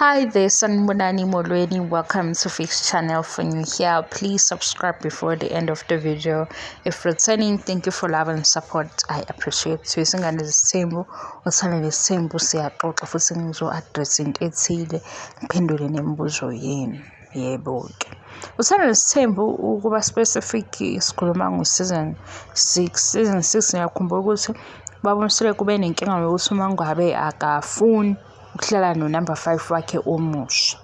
Hi there, Sanibonani Molweni. Welcome to Fix Channel. For new here, please subscribe before the end of the video. If returning, thank you for love and support. I appreciate you. Isingane zesithembu, uthanda nesithembu siyaxoxa futhi ngizo-address into ethile, ngiphendule nemibuzo yenu. Yebo-ke. Uthando nesithembu ukuba specific sikhuluma ngo-season 6. Season 6 ngiyakhumbula ukuthi ubaba uMseleku kube nenkinga yokuthi uma ngabe akafuni ukuhlala no-number 5 wakhe omusha.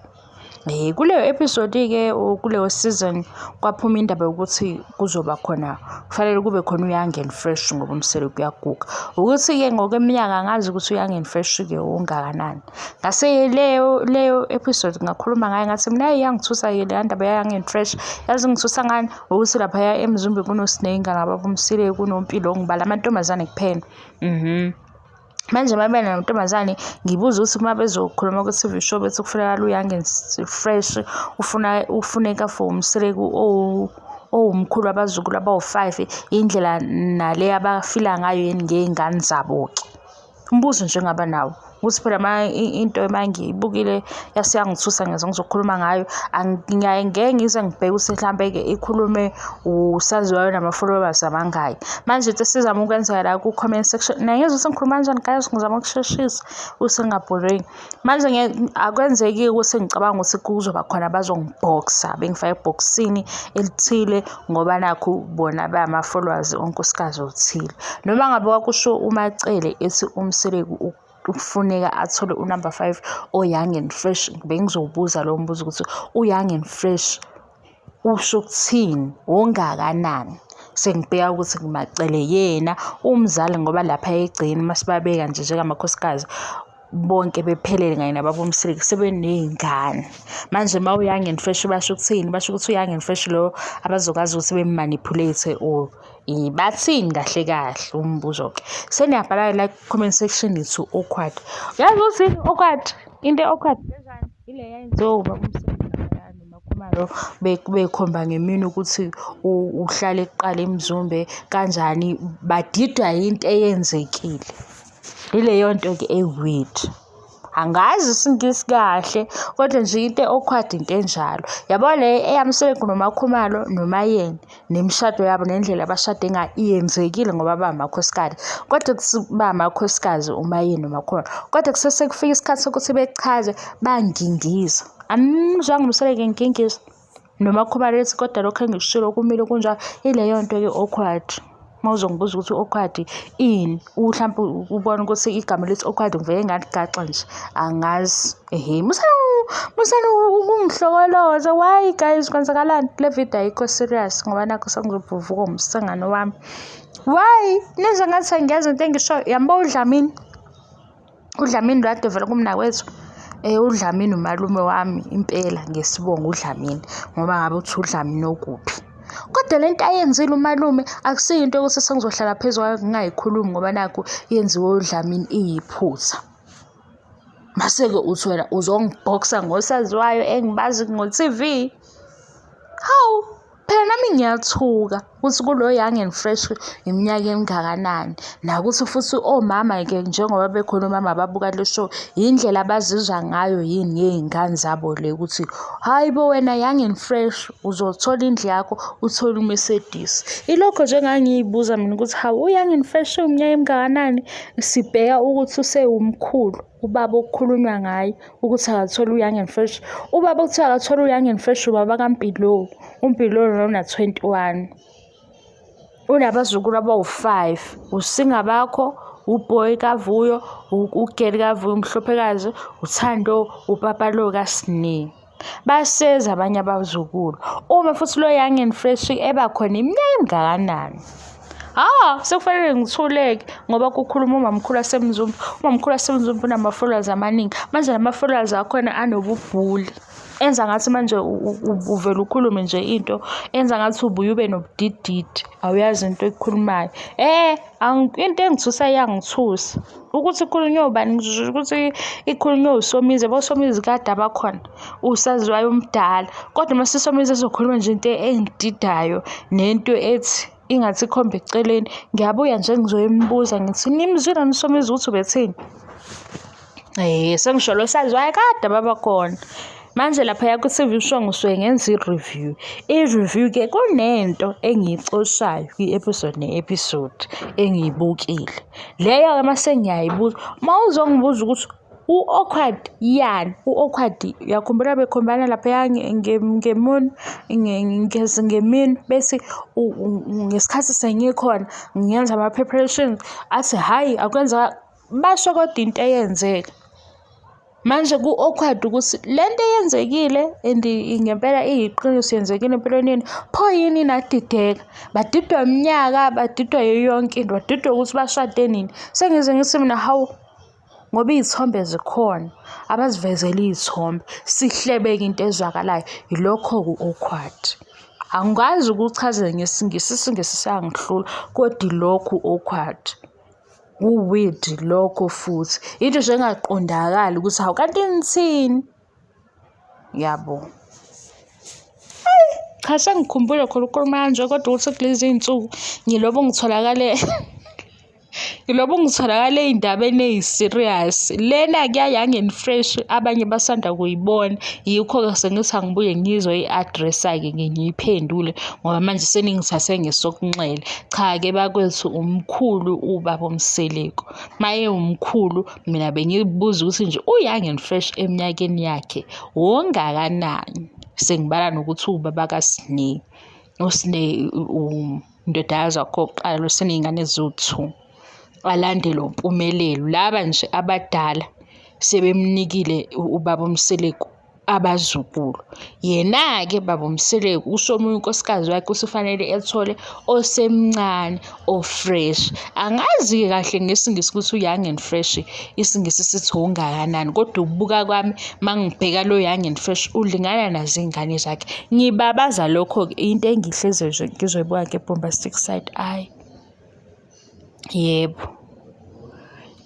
Kuleyo episode-ke or kuleyo season kwaphuma indaba yokuthi kuzoba khona kufanele kube khona u-young and fresh ngoba uMseleku uyaguga. Ukuthi-ke ngokweminyaka angazi ukuthi u-young and fresh-ke ungakanani. Ngase leyo episode ngakhuluma ngayo ngathi mina iyangithusa-ke leya ndaba ya-young and fresh. Yazi ngithusa ngani? Ukuthi laphaya eMzumbe kunoSnenga nababa uMseleku kunoMpilo ngibala amantombazane kuphela. Manje uma benamantombazane ngibuza ukuthi uma bezokhuluma ku-T_V show bethi kufunekala u-young and fresh ufuna ufuneka for uMseleku owumkhulu wabazukulu abawu-5 indlela nale abafila ngayo yini ngey'ngane zabo-ke. Umbuzo nje engaba nawo ukuthi phela ma into uma ngiyibukile yase yangithusa ngeze ngizokhuluma ngayo ngiyaye ngeke ngize ngibheke ukuthi mhlampe-ke ikhulume usaziwayo nama-followers amangaki. Manje into esizama ukwenzeka la ku-comment section, niyangizwa ukuthi ngikhuluma kanjani guys, ngizama ukusheshisa ukuthi ngingabhoreki. Manje akwenzeki ukuthi ngicabanga ukuthi kuzoba khona abazongibhoksa bengifake ebhokisini elithile ngoba nakhu bona bayama-followers onkosikazi othile. Noma ngabe kwakusho uMaCele ethi uMseleku kufuneka athole u-number 5 o-young and fresh, bengizobuza lowo mbuzo ukuthi u-young and fresh usho ukuthini, ungakanani? Sengibheka ukuthi nguMaCele yena umzali ngoba lapha egcini masibabeka nje njengamakhosikazi bonke bephelele kanye nababa uMseleku sebeney'ngane. Manje uma u-young and fresh basho ukuthini? Basho ukuthi u-young and fresh lo abazokwazi ukuthi bem-manipulate or bathini kahle kahle umbuzo-ke. Seniyabhala la ku-comment section nithi awkward. Uyazi ukuthi yini awkward? Into e-awkward kanjani? Ile eyenziwa ubaba uMseleku laphaya noMaKhumalo bekhomba ngeminwe ukuthi uhlale kuqala eMzumbe kanjani, badidwa yinto eyenzekile. Ileyo nto-ke e-weird. Angazi isiNgisi kahle kodwa nje into e-awkward into enjalo. Yabo le eyaMseleku noMaKhumalo noMaYeni nemishado yabo nendlela abashade ngayo iyenzekile ngoba bangamakhosikazi. Kodwa bangamakhosikazi uMaYeni noMaKhumalo. Kodwa kusese kufika isikhathi sokuthi bechaze bangingiza. Animuzwanga uMseleku engingiza noMaKhumalo ethi kodwa lokho engikushilo kumile kunjalo. Ileyo nto-ke awkward. Uma uzongibuza ukuthi awkward ini, mhlampe ubone ukuthi igama elithi awkward ngivele ngaligaxa nje angazi. Ehhe, musani ukungihlokoloza. Why guys, kwenzakalani? Le video ayikho serious ngoba nakhu sengizovuka umsangano wami. Why? Nenza ngathi angiyazi into engishoyo. Yambo uDlamini. UDlamini lo kade evela kumnakwethu. UDlamini umalume wami impela ngesibongo uDlamini ngoba ngabe uthi uDlamini okuphi. Kodwa le nto ayenzile umalume akusiyo into yokuthi sengizohlala phezu kwayo ngingayikhulumi ngoba nakhu yenziwe uDlamini iyiphutha. Mase-ke uthi wena uzongibhoksa ngosaziwayo engibazi ngo-T_V. Hawu, phela nami ngiyathuka ukuthi kulo young and fresh iminyaka emingakanani. Nakuthi futhi omama-ke njengoba bekhona omama ababuka le show, indlela abazizwa ngayo yini ngey'ngane zabo le ukuthi hhayi bo wena young and fresh uzothola indlu yakho uthole uMercedes. Ilokho nje engangiyibuza mina ukuthi hawu u-young and fresh uminyaka emingakanani? Sibheka ukuthi usewumkhulu ubaba okukhulunywa ngaye ukuthi akathole u-young and fresh. Ubaba okuthiwa akathole u-young and fresh ubaba kaMpilo. UMpilo lona una-21. Unabazukulu abawu-5. USingabakho, uBoy kaVuyo, uGeli kaVuyo umhlophekazi, uThando, uPapa lo kaSne. Baseza abanye abazukulu. Uma futhi lo young and fresh eba khona iminyaka emingakanani? Ha, sekufanele ngithuleke ngoba kukhuluma umamkhulu waseMzumbe. Umamkhulu waseMzumbe unama-followers amaningi. Manje lama-followers akhona anobubhuli. Enza ngathi manje uvele ukhulume nje into enza ngathi ubuye ube nobudididi, awuyazi into oyikhulumayo. Into engithusa iyangithusa. Ukuthi ikhulunywe ubani ngizosho ukuthi ikhulunywe uSomizi, boSomizi kade abakhona, usaziwayo omdala. Kodwa uma uSomizi ezokhuluma nje into engididayo nento ethi ingathi ikhomba eceleni, ngiyabuya nje ngizoyimbuza ngithi nimzwile yini uSomizi ukuthi ubethini? Sengisho lo saziwayo kade babakhona. Manje laphaya ku-T_V show ngisuke ngenza i-review. I-review-ke kunento engiyicoshayo kwi-episode ne-episode engiyibukile. Leyo-ke uma sengiyayibuza, uma uzongibuza ukuthi u-awkward yani, u-awkward uyakhumbula bekhombana laphaya ngemunwe ngeminwe bethi ngesikhathi sengikhona ngenza ama-preparations athi hhayi akwenzeka basho kodwa into eyenzeka. Manje ku-awkward ukuthi le nto eyenzekile and ngempela iyiqiniso yenzekile empilweni yenu, pho yini nadideka? Badidwa iminyaka, badidwa yiyo yonke into, badidwa ukuthi bashade nini. Sengize ngithi mina hawu, ngoba iy'thombe zikhona, abazivezele iy'thombe, sihlebeke into ezwakalayo. Yilokho ku-awkward. Angikwazi ukuchaza ngesiNgisi, isiNgisi siyangihlula, kodwa ilokhu awkward. Ku-weird lokho futhi. Into nje engaqondakali ukuthi hawu kanti nithini? Yabo. Hhayi, cha sengikhumbule khona ukukhuluma kanje kodwa ukuthi kulezi iy'nsuku ngilobe ngitholakale ngilobe ngitholakale ey'ndabeni ey'serious. Lena-ke ya-Young and Fresh abanye basanda kuyibona. Yikho-ke sengithi angibuye ngizoyi-address-a-ke ngiyiphendule ngoba manje seningithathe ngesokunxele. Cha-ke bakwethu umkhulu ubaba uMseleku. Maye umkhulu mina bengibuza ukuthi nje u-young and fresh eminyakeni yakhe wongakanani. Sengibala nokuthi uwubaba kaSne. USne indodakazi wakhe wokuqala useney'ngane eziwu-two. Alandele uMpumelelo. Laba nje abadala sebemnikile ubaba uMseleku abazukulu. Yena-ke baba uMseleku usho omunye unkosikazi wakhe usufanele ethole osemncane o-fresh. Angazi-ke kahle ngesiNgisi ukuthi u-young and fresh isiNgisi sithi ungakanani, kodwa ukubuka kwami uma ngibheka lo young and fresh ulingana nazo iy'ngane zakhe. Ngibabaza lokho-ke into engihlezi nje ngizoyibuka nge-bombastic side eye. Yebo.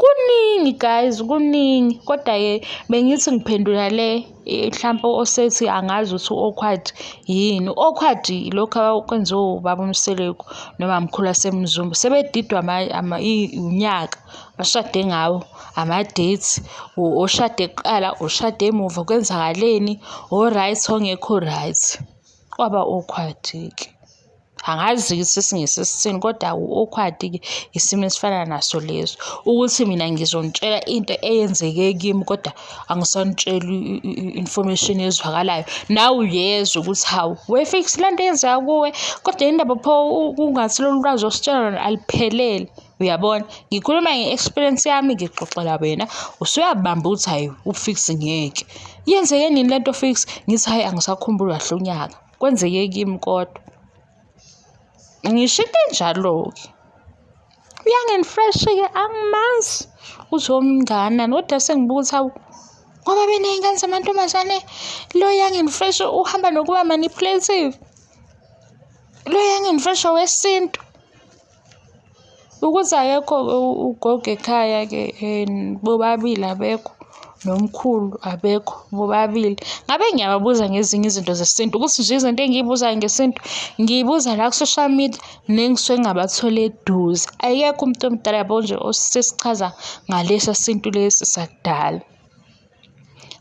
Kuningi guys, kuningi kodwa-ke bengithi ngiphendula le mhlampe osethi angazi ukuthi u-awkward yini. U-awkward ilokhu okwenziwe ubaba uMseleku nomamkhulu waseMzumbe. Sebedidwa unyaka abashade ngawo, ama-dates, oshade kuqala, oshade emuva, kwenzakaleni, o-right ongekho right. Kwaba awkward-ke. Angazi-ke isiNgisi sithini kodwa u-awkward-ke isimo esifana naso leso. Ukuthi mina ngizonitshela into eyenzeke kimi kodwa angisanitsheli i-information ezwakalayo. Nawe uyezwa ukuthi hawu we-Fix le nto eyenzeka kuwe kodwa yini ndaba pho kungathi lolu lwazi ositshela lona aluphelele. Uyabona? Ngikhuluma nge-experience yami ngixoxela wena, usuyabamba ukuthi hhayi uFix ngeke. Yenzeke nini le nto Fix? Ngithi hhayi angisakhumbuli kahle unyaka. Kwenzeke kimi kodwa. Ngisho into enjalo-ke. Young and fresh-ke angimazi ukuthi omngakanani kodwa sengibuka ukuthi hawu ngoba beney'ngane zamantombazane lo young and fresh uhamba nokuba manipulative. Lo young and fresh owesintu. Ukuthi akekho ugogo ekhaya-ke bobabili abekho, nomkhulu abekho bobabili. Ngabe ngiyababuza ngezinye izinto zesintu ukuthi nje izinto engiy'buzayo ngesintu ngiy'buza la ku-social media nengisuke ngingabatholi eduze. Akekho umuntu omdala yabo nje osesichaza ngalesa sintu lesi sakudala.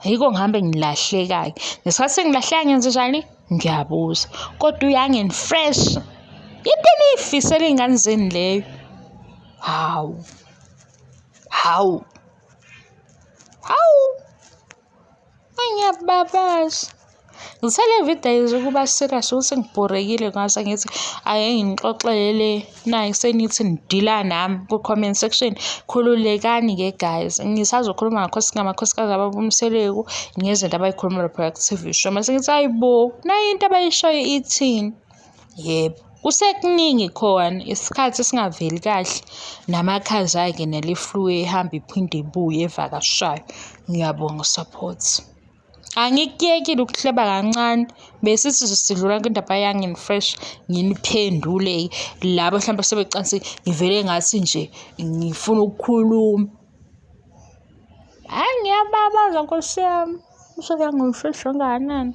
Yiko ngihambe ngilahleka-ke. Ngesikhathi sengilahleka ngenzenjani? Ngiyabuza. Kodwa u-young and fresh. Into eniyifisela iy'ngane zenu leyo. Hawu. Hawu. Hawu. Ngiyababaza. Ngithe le video ayizukuba serious ukuthi ngibhorekile ngase ngithi ake nginixoxele le nayi senithi nidila nami ku-comment section. Khululekani-ke guys, ngisazokhuluma ngamakhosikazi ababuMseleku ngezinto abayikhuluma lapha ku-T_V show. Mase ngithi hayi bo, nayi into abayishoyo ithini? Yebo, kusekuningi khona isikhathi singaveli kahle namakhaza-ke nale flu ehamba iphinde ibuye evakashayo. Ngiyabonga support. Angikuyekile ukuhleba kancane besithi sidlula kwindaba ye-Young and Fresh nginiphendule laba mhlawumbe sebecansile ngivele ngathi nje ngifuna ukukhuluma. Hhayi ngiyababaza Nkosi yami, usho Young and Fresh ongakanani.